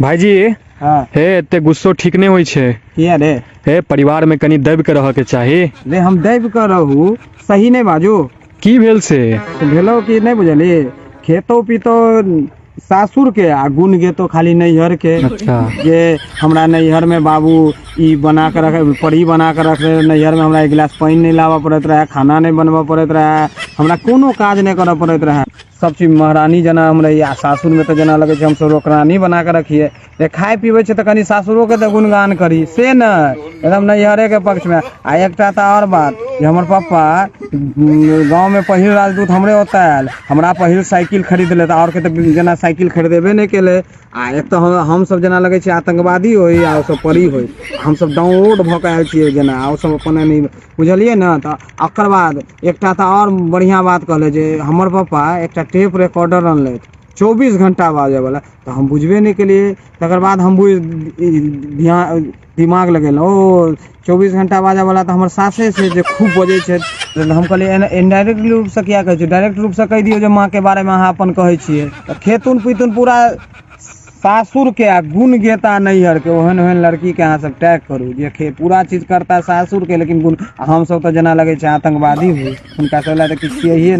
भाईजी। हाँ। हे, एते गुस्सो ठीक नहि होइ छै। किया रे? हे, परिवार में कनि दबि के रहऽ के चाही। रे, हम दबि कऽ रहू, सही नहि बाजू। की भेल से? भेलो कि नहि बुझली, खेतो पीतो सासुर के आ गुण गेतो खाली नैहर के। जे हमरा नैहर में बाबू ई बना के रखे, परी बना के रखे, नैहर में हमरा एक गिलास पानि नहि लाबऽ पड़ैत रहए, खाना नहि बनबऽ पड़ैत रहए, हमरा कोनो काज नहि करऽ पड़ैत रहए, सब चीज महारानी जेना हम रही। आ सासुरमे तऽ जेना लगै छै हमसब नौकरानी बना कऽ रखियै। जे खाइ पीबै छै तऽ कनि सासुरोके तऽ गुणगान करी, से नहि, एकदम नैहरेके पक्षमे। आ एकटा तऽ आओर बात जे हमर पप्पा गाँवमे पहिल राजदूत हमरे ओतऽ आयल, हमरा पहिल साइकिल खरीद लेत, आओरके तऽ जेना साइकिल खरीदेबे नहि केलै। आ एक तऽ हमसब जेना लगै छै आतङ्कवादी होइ आ ओसब परी होइ, हमसब डाउनलोड भऽ कऽ आयल छियै जेना, आ ओसब अपन एनी, बुझलियै ने? तऽ ओकर बाद एकटा तऽ आओर बढ़िआँ बात कहलै जे हमर पप्पा एकटा टेप रिकॉर्डर अनलथि, 24 घण्टा बाजैवला। तऽ हम बुझबे नहि केलियै। तकर बाद हम बुझि ध्यान दिमाग लगेलहुँ, ओ 24 घण्टा बाजैवला तऽ हमर सासे छै जे खूब बजै छै। तऽ हम कहलियै, एना इनडायरेक्ट रूपसँ किया कहै छियै? डायरेक्ट रूपसँ कहि दियौ जे माँके बारेमे अहाँ अपन कहै छियै। तऽ खेतुन पीतुन पूरा सासुरके आ गुण गेता नैहरके। ओहन ओहन लड़कीके अहाँ सब टैग करू जे पूरा चीज करता सासुरके, लेकिन गुण, आ हमसब तऽ जेना लगै छै आतङ्कवादी होइ, हुनका सब लए तऽ किछु छियैहे।